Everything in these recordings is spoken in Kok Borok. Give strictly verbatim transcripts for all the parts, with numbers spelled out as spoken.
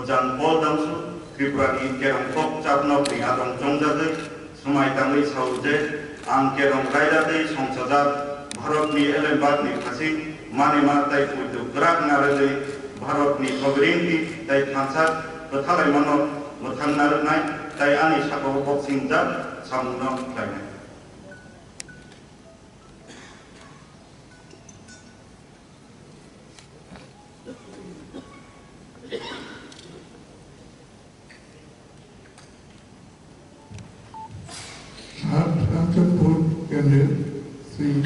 Jan Paul Damsu, Tripura ni Kerong Kok Chapnok ni adong chongjagwi swmai tangwi sao je, ang Kerong raida tei songsajak Bharat ni elembak ni phasing manima tei puitu kwrak narwgwi Bharat ni sovereignty tei thansa kwthalaimano mwthang narwknai tei ani sakao boksing jak samungno khlainai. Sat Ranchakpur candidate Sri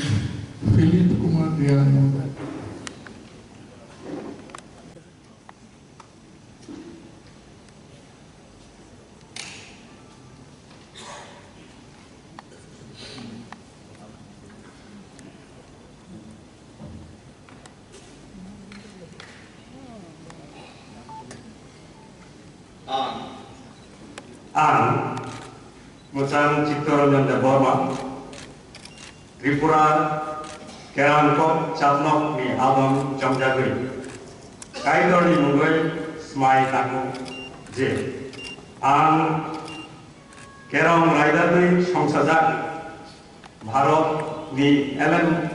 Philip Kumar Riang. Ang. Ang, Mwchang Chittaranjan Debbarma, Tripura Kerongkok Chapnok ni adong chongjagwi Kaitorni mungwi swmai tango je, ang Kerong raida tei songsajak Bharat ni elem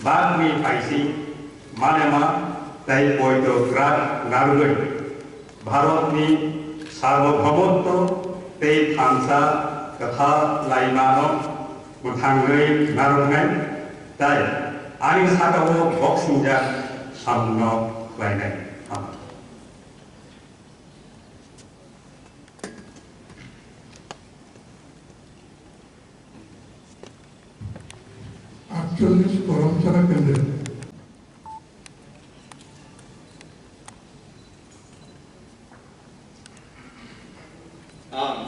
bak ni phaising manema tei poito kwrak narwgwi Bharat ni sarvabhaumotto tei thansa kwthalaimano mwthangwi narwknai tei ani sakao boksingjak samungno khlainai. Aatcholish Karamchara candidate. Ang.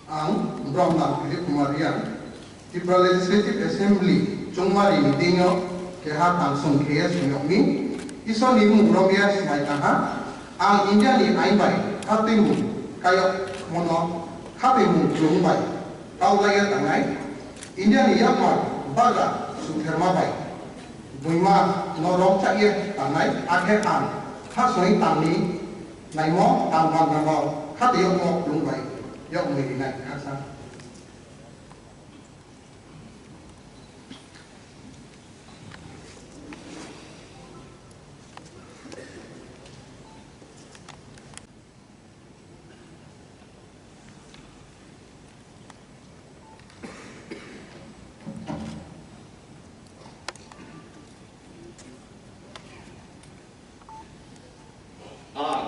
Ang Brahma Philip Kumar Riang, Tripura Legislative Assembly chongmari ni deino keha tangsong khe sumyokni Isor ni mung romya swmai tangha. Ang India ni ain bai khatwi mung kayok mono khatwi mung klung bai kau laiya tangnai. India ni yakmar bagra sutherma bai buima no rong chaiye tangnai, akhe ang ha soi tangni naimo tang bang rano khatwi yakmo klung bai yakmui rinai khaksa. Ang.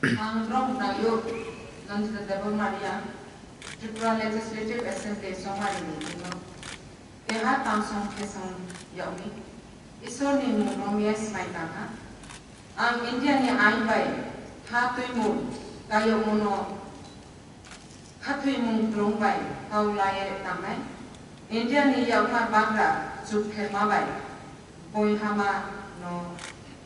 Ang Brahma Nayuk, Nandita Debbarma Riang, Tripura Legislative Assembly chongmari ni deino keha tangsong khe sumyokni Isor ni mung romya swmai tangha. Ang India ni ain bai ha twimung kayokmo no khatwi mung klung bai kau laiye tangnai. India ni yakmar bagra sutherma bai buima no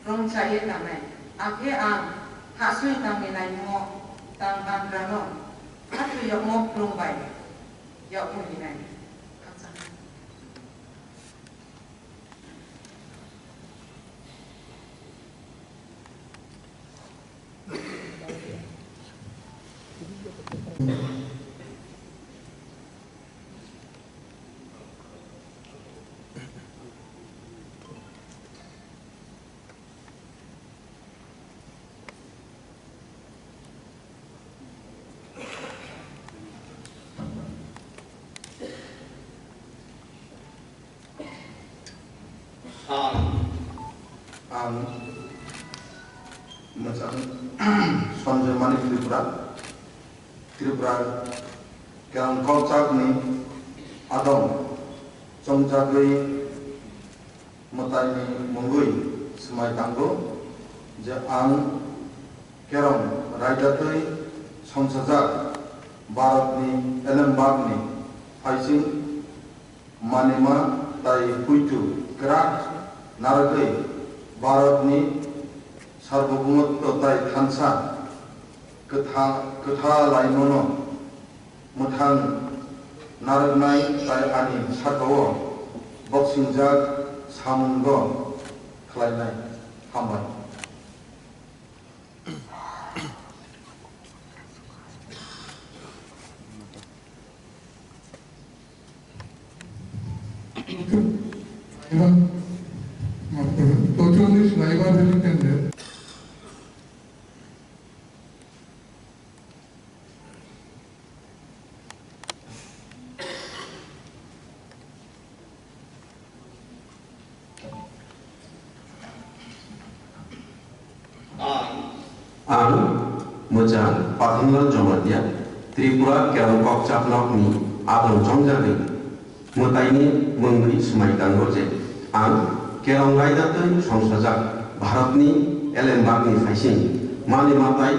rong chaiye tangnai. Akhe ang ha soi tangni naimo tang bang rano khatwi yakmo klung bai yakmui rinai. Ang. Ang Mwchang Sanjay Manik Tripura, Tripura Kerong Kokchap ni adong chongjagwi mwtai ni mungwi swmai tango je ang Kerong raida tei songsajak Bharat ni elembak ni phaising manima tai puitu kwrak narwgwi Bharat ni sarvabhaumotto tai thansa kwtha-, kwthalaimano mwthang narwknai tai ani sakao boksingjak samungo khlainai. Hambai. Tochonnis Raibar Valley candidate. Ang Mwchang Pathanlal Jamatia, Tripura Kerong Kokchap Nokni adong chongjagwi mwtaini mungwi swmai tango je ang Kerong Raidatwi songsajak Bharatni elembakni phaising mani matai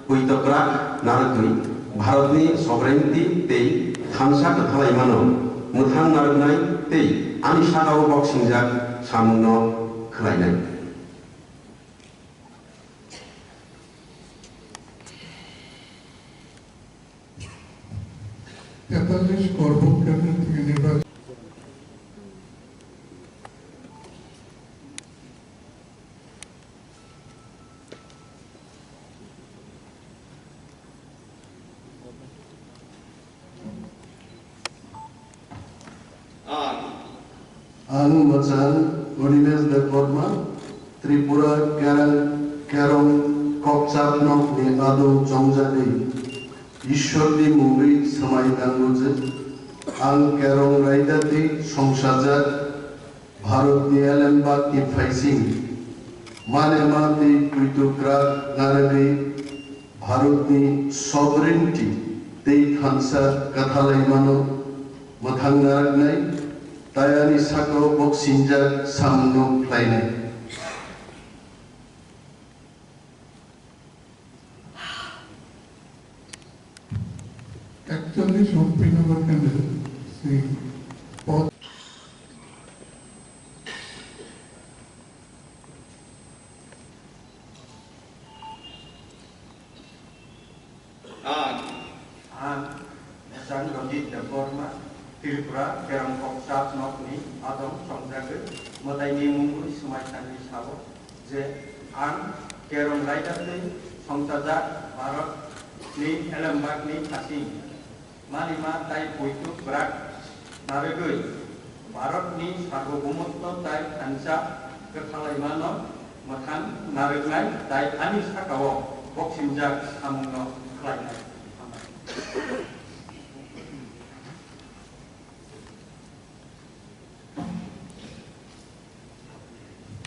puitokrak narwgwi Bharatni sovereignty tei thansa kwthalaimano mwthang narwknai tei ani sakao boksingjak samungno khwlainai. তেতাল্লিশ করবুক কেন্দ্র থেকে নির্বাচিত। Ang Mwchang Animesh Debbarma, Tripura Kerang, Kerong Kokchap Nokni adong chongjagwi Ishwarni mungwi swmai nango je, ang Kerong Raidatwi songsajak Bharatni elembakni phaising manema tei puitokrak narwgwi Bharatni sovereignty tei thansa kwthalaimano mwthang narwknai, tei ani sakao boksingjak samungno khlainai. একচল্লিশ উনপি নম্বর ক্যান্ডিডেট শ্রী পদ Ang Mwchang Ranjit Debbarma, Tripura Kerong Kokchap Nokni adong chongjagwi mwtaini mungwi swmai tangwi sao je ang Kerong Raidatwi songsajak Bharatni elembakni phaising manima tei puitu kwrak narwgwi Bharatni sarboboumotto tei thansa kwthalaimano mwthang narwknai tei ani sakao boksingjak samungno khlainai.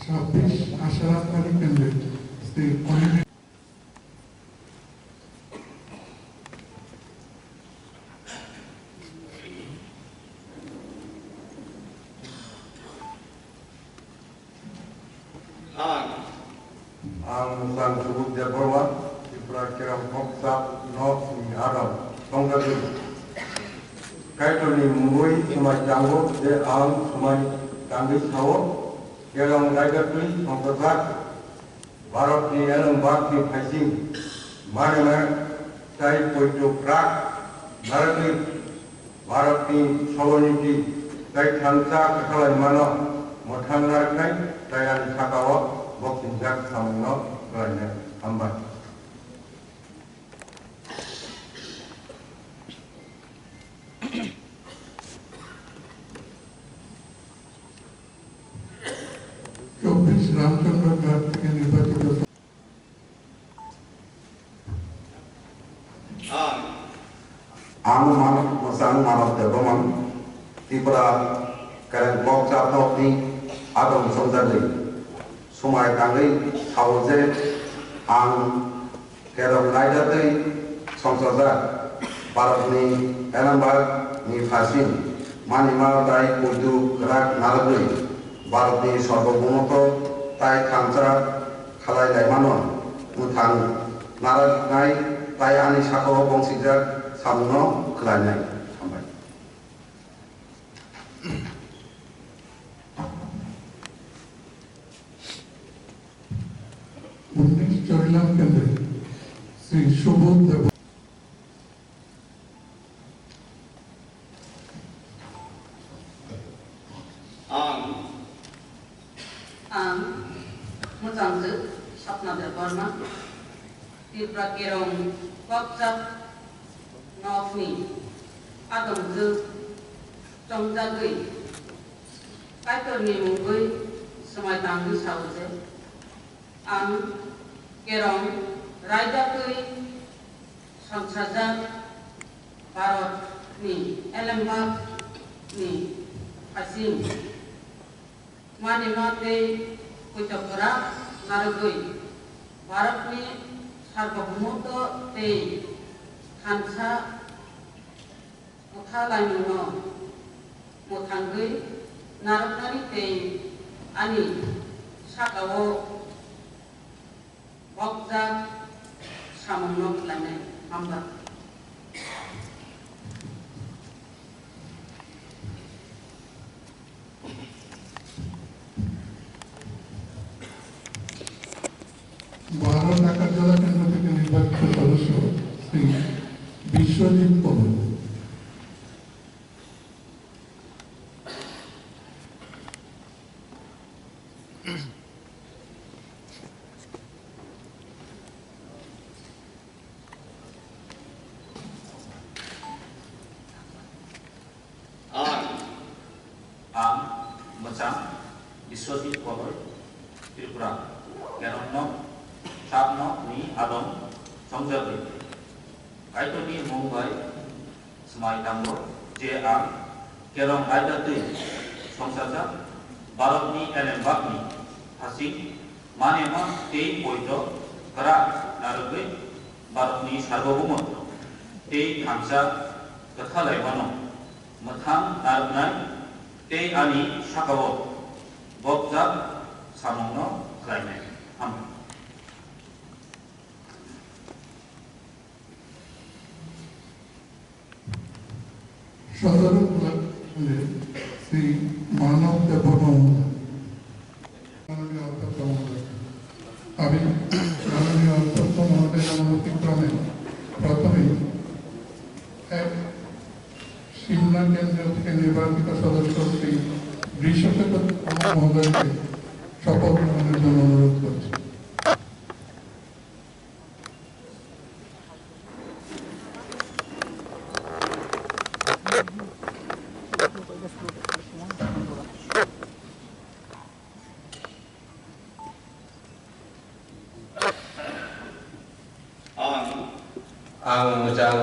ছাব্বিশ Asharam Ali candidate Shri Animesh Ang Mwchang Subudh Debbarma, Tripura Kerong Kokchap Nokni adong chongjagwi Kaitorni mungwi swmai tango je ang swmai tangwi sao, Kerong Raidatwi songsajak Bharatni elembakni phaising manema tei poito kwrak narwgwi Bharatni sovereignty tei thansa kwthalaimano mwthang narwknai tei ani sakao boksingjak samungno khlainai. Hambai. চব্বিশ রামচন্দ্র ঘাট থেকে নির্বাচিত। Ang Mano-, Mwchang Manav Debbarma, Tripura Kereng Kokchap Nokni adong chongjagwi swmai tangwi sao je ang Kerong Raidatwi songsajak Bharatni elembak ni phaising manima tei poito kwrak narwgwi Bharatni sarboboumotto tei thansa khalai laimano mwthang narwknai tei ani sakao bongsijak samungno khlainai. Hambai. উনিশ চরিলাম কেন্দ্রে শ্রী সুবোধ দেব। Ang. Ang Mwchangtwk Sapna Debbarma, Tripura Kerong Kokchap Nokni adongjwk chongjagwi Kaitorni mungwi Swmai tangwi sao je, ang Kerong raida twi songchajak Bharat ni elembak ni hasing manima tei poito kwrak narwgwi Bharat ni sarbohumotw tei thansa kwthalaimungno mwthangwi narwknani tei ani sakao bokjak samungno khlainai. Hambai. Bharat Dhaka jela kendro theke nirbachito sodosyo Shri Biswajit Koloi. Ang, ang mwchang Biswajit Koloi, Tripura, Kerongno, Sabno ni adong chongjagwi. Kaitorni mung bai swmai tango je ang Kerong raida twi songchajak Bharatni elembakni hasing manema tei poito kwrak narwgwi Bharatni sarbohumotw tei thansa kwthalaimano mwthang narwknai tei ani sakao bokjak samungno khlainai. Hambai. Sodorok Block Shri Manav Debbarma Mohoday. মাননীয় অধ্যক্ষ মহোদয়, আমি মাননীয় অধ্যক্ষ মহোদয়ের অনুমতি ক্রমে প্রথমেই এক সিমনা কেন্দ্র থেকে নির্বাচিত সদস্য শ্রী বৃষকেতু মহোদয়কে শপথ গ্রহণের জন্য অনুরোধ করছি। Ang, ang mwchang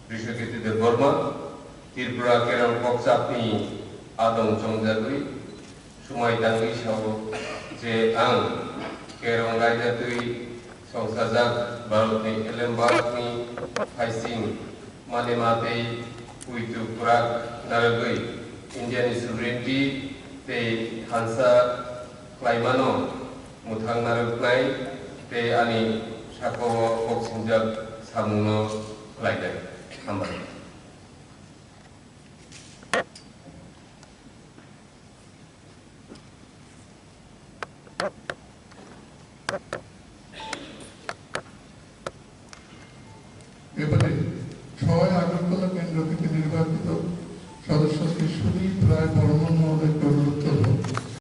Rishaketu Debbarma, Tripura Kerong Kokchapni adong chongjagwi, swmai tangwi sao je ang Kerong raida twi songchajak Bharatni elembakni phaising manema tei puitu kwrak narwgwi Indiani sovereignty tei thansa khlaimano mwthang narwknai tei ani sakao boksingjak samungno khlainai. Hambai.